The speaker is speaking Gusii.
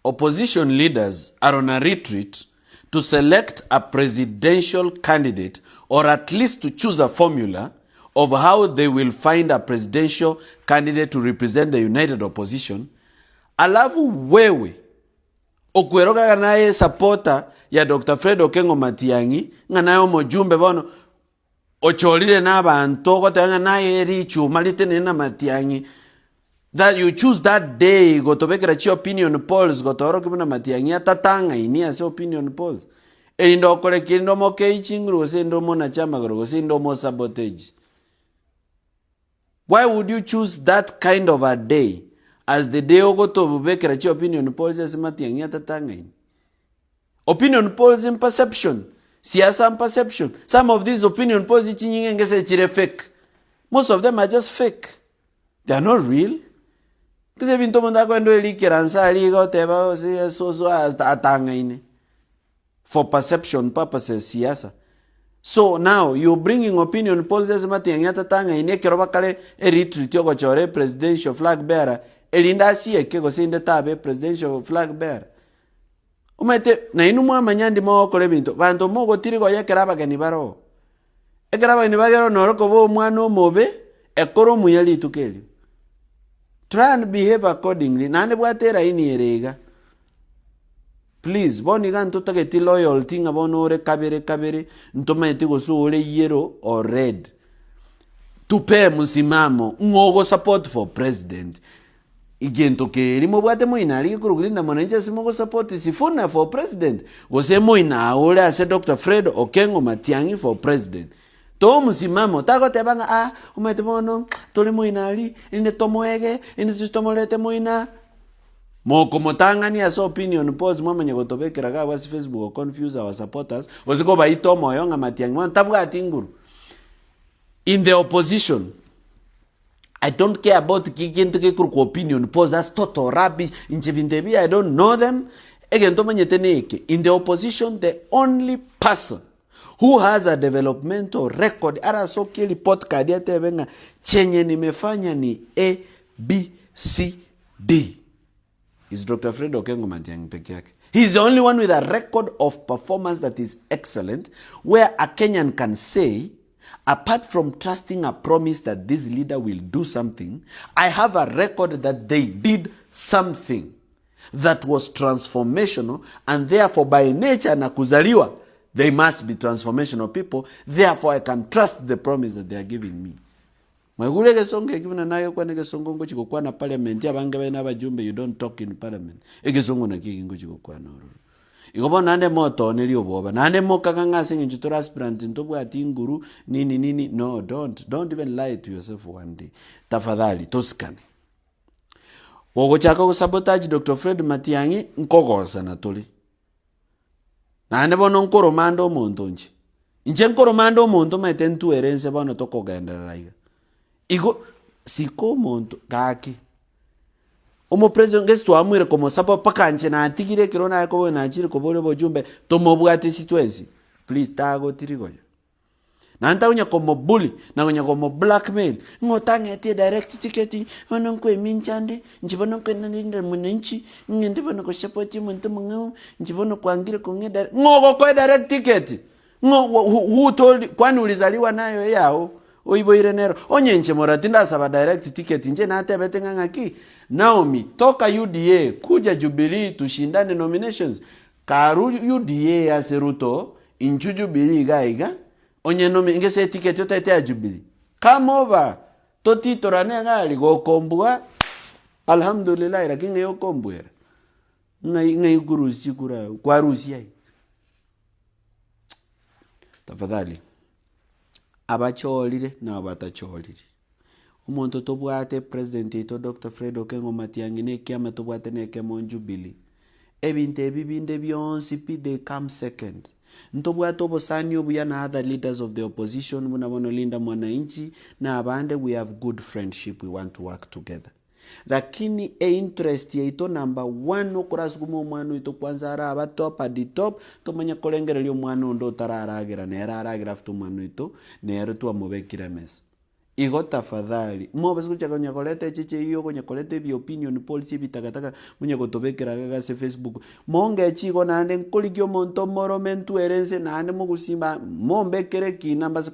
Opposition leaders are on a retreat to select a presidential candidate or at least to choose a formula of how they will find a presidential candidate to represent the united opposition, alafu wewe okweroka ng'a naye esupporter ya Doctor Fred Okengo Matiang'i ng'a naye omojumbe bono ochorire na abanto ogoteba ng'a naye richuma ritenene na Matiang'i that you choose that day gotobekera chi opinion polls gotoorokia buna Matiang'i atatang'aini ase opinion polls erinde okore ki? Erinde omokei chinguru gose erinde omonache amagoro gose erinde omosabotage. Why would you choose that kind of a day as the day ogotobekera chi opinion polls ase Matiang'i atatang'aini? Opinion polls in perception, siasa in perception. Some of these opinion polls chinyinge ngese chire fake. Most of them are just fake. They are not real. Gose ebinto omonto akoenda oerikera nse aria iga oteba gose esoso atang'aine for perception purposes siasa. So now you bringing opinion polls ase matiang'i atatang'aini ekero bakare eretreat ogochora epresidential flag bearer erinde asieke gose inde tabe presidential flag bearer. Omanyete nainwe mwamanya ndi mogokora ebinto, banto mogotirigoya ekero abageni baroo. Ekero abageni bagera noro koba omwana omobe, ekore omuya rituko erio. Try and behave accordingly, naende bwata eraini ere iga. Please, bono iga ntotageti loyalty ng'a bono ore kabere kabere, ntomanyeti gose ore yellow or red. Tupee msimamo ng'a ogosupport for president. Egento keria mobwate moino aria gekorokwa Linda Mwananchi ase mogosupport Sifuna for president gose moino ao ore ase Doctor Fred Okengo Matiang'i for president. Toa omosimamo tagoteba ng'a ah omanyete bono tore moino aria rinde tomoege rinde toche tomorete moino aa. Mokomotang'ania ase opinion polls mwamanya gotobekera iga abwo ase Facebook go confuse our supporters gose kobaita omoyo ng'a Matiang'i bono tabwati nguru. In the opposition. I don't care about ki gento gekorokwa opinion polls that's total rubbish inche binto ebi I don't know them egento omanyete neke in the opposition the only person who has a developmental record arasokie report card atebe ng'a chenye nimefanya ni A B C D is Doctor Fred Okengo Matiang'i peke yake. He is the only one with a record of performance that is excellent where a Kenyan can say apart from trusting a promise that this leader will do something, I have a record that they did something that was transformational and therefore by nature na kuzaliwa they must be transformational people therefore I can trust the promise that they are giving me. Mwaigure egesongo eki buna nagekwana egesongo ngochia gokwana parliament abange baino abajumbe you don't talk in parliament egesongo nakio eki ngochia gokwana ororo. Igo bono naende motoonerie obwoba naende mokaga ng'a ase eng'encho tore aspirant ntobwati nguru nini nini no don't don't even lie to yourself one day tafadhali tosikane. Gogochaka gosabotage Doctor Fred Matiang'i nkogosana tore. Naende bono nkoroma ande omonto inche, inche nkoroma ande omonto omanyete ntwere inse bono tokogenderera iga. Igo sika omonto gaki, omopresident gese twamoire komosupport mpaka inche natigire ekero naye koboria nachire koboria obochumbe tomobwatisi twensi, please tagotirigoya. Naende takonya komobully na konya komoblackmail, ng'a otang'etie direct ticket, bono nkwemincha nde, inche bono nkoenda nde mwananchi, ng'ende bono gosupport omonto omong'ao, inche bono kwangire kong'a edirect, ng'o ogokoa edirect ticket? Ng'o who who told you kwani ulizaliwa nayo eyao oiboire nero? Onye inche mora tindasaba direct ticket inche natebete ng'a ng'aki, Naomi toka UDA kuja Jubilee tushindane nominations, Karu UDA ase Ruto inchu Jubilee iga iga onye nomi ngese eticket otaete ya Jubilee come over totitorane egari gokombua Alhamdulillah lakini ng'ai okombuera ng'ai ng'ai okorusia chikura kwarusia aye tafadhali abachorire na abatachoriri omonto tobwate president oito Doctor Fred Okengo Matiang'i na ekiama tobwate na ekemo Jubilee. Ebinto ebi binde bionsi pi they come second. Ntobwate obosani obuya na other leaders of the opposition buna bono Linda Mwananchi na abande we have good friendship we want to work together. Lakini e interest yaito number one okorasukuma omwana oito kwanza araba top at the top tomanye korengereria omwana onde otararagera nere aragere after omwana oito nere twamobekire emesa. Igo tafadhali, mobase gochia konya koreta echeche eyio okonya koreta ebi opinion polls ebitakataka monya gotobekera iga ase Facebook. Mongechi igo naende nkorigia omonto omorome ntwere nse naende mogusimba mombekere ekina mbase.